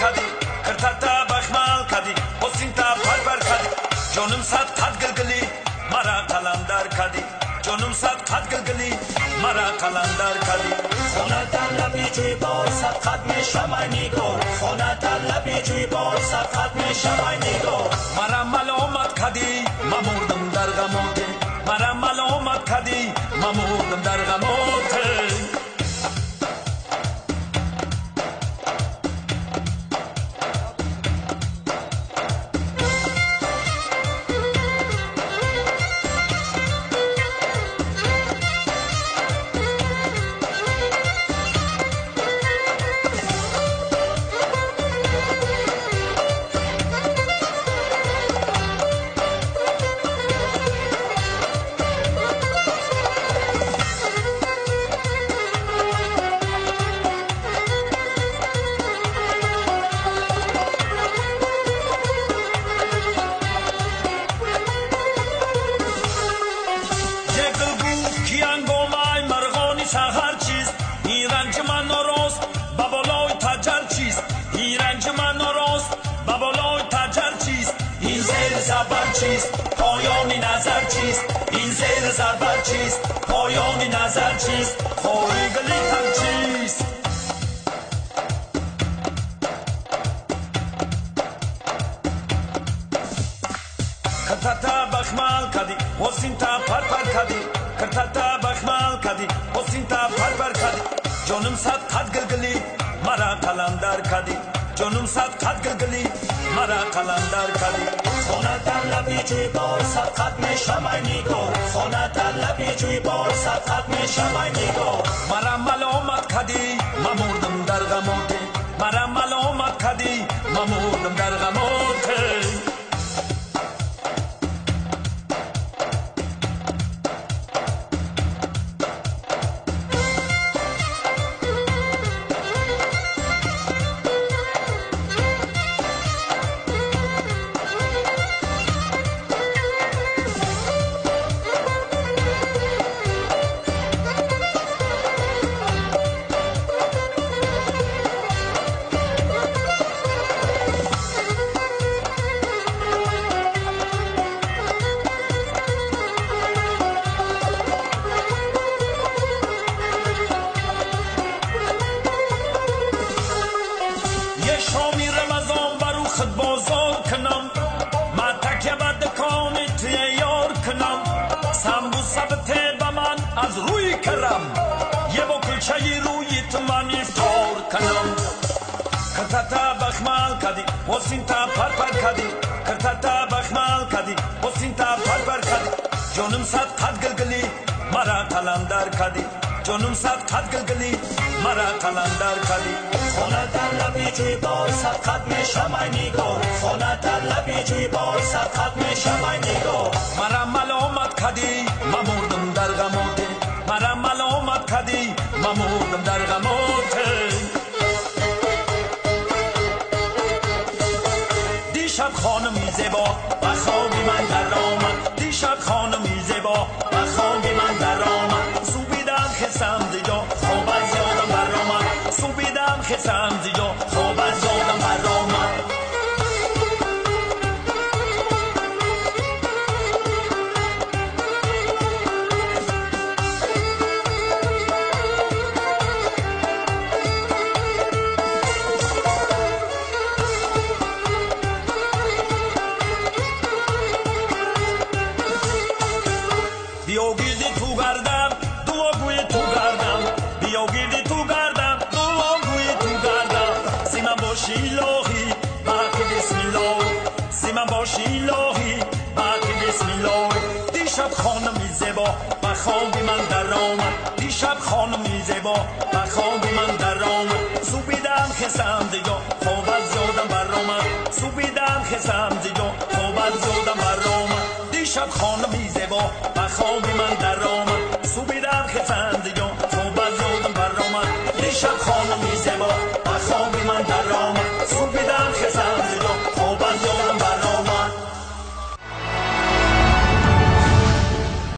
кади, киртата бахмал кади, осинта парпар кади. Ҷоним сад қад гилгили, мара қаландар кади. Ҷоним сад қад гилгили, мара қаландар кади. Хона дар лаби ҷӯйбор садқат мешавай нигор. Хона дар лаби ҷӯйбор садқат мешавай нигор. Мара маломат кади, ма мурдам дар ғамоте. Мара маломат кади, ма мурдам дар ғамоте. Поёни назар чист? Ин зери зарбар чист? Поёни назар чист? Хори гилитам чист? Киртата бахмал кади, осинта парпар кади. Киртата бахмал кади, осинта парпар кади. Ҷоним сад қад гилгили, мара қаландар кади. Ҷоним сад қад гилгили, мара қаландар кади. Хона дар лаби ҷӯйбор садқат мешавай нигор. Хона дар лаби ҷӯйбор садқат мешавай нигор. Мара маломат кади, ма мурдам дар ғамоте. Мара маломат кади, ма мурдам дар ғамоте. Киртата бахмал кади, осинта парпар кади. Киртата бахмал кади, осинта парпар кади. Ҷоним сад қад гилгили, мара қаландар кади. Ҷоним сад қад гилгили, мара қаландар кади. Хона дар лаби ҷӯйбор садқат мешавай нигор. Хона дар лаби ҷӯйбор садқат мешавай нигор. Мара маломат кади, ма мурдам дар ғамоте. Мара маломат кади, ма мурдам дар ғамоте. Дишаб хонуми зебо ба хоби ман даромад. Дишаб хонуми зебо ба хоби ман даромад. Субидам хесам зиҷо, хоб аз ёдам баромад. Субидам хесам зиҷо, хоб аз ёдам баромад. Ба хоби ман даромад. Дишаб хонуми зебо ба хоби ман даромад. Субидам хесам зиҷо, хоб аз ёдам баромад. Субидам хесам зиҷо, хоб аз ёдам баромад. Дишаб хонуми зебо ба хоби ман даромад. Субидам хесам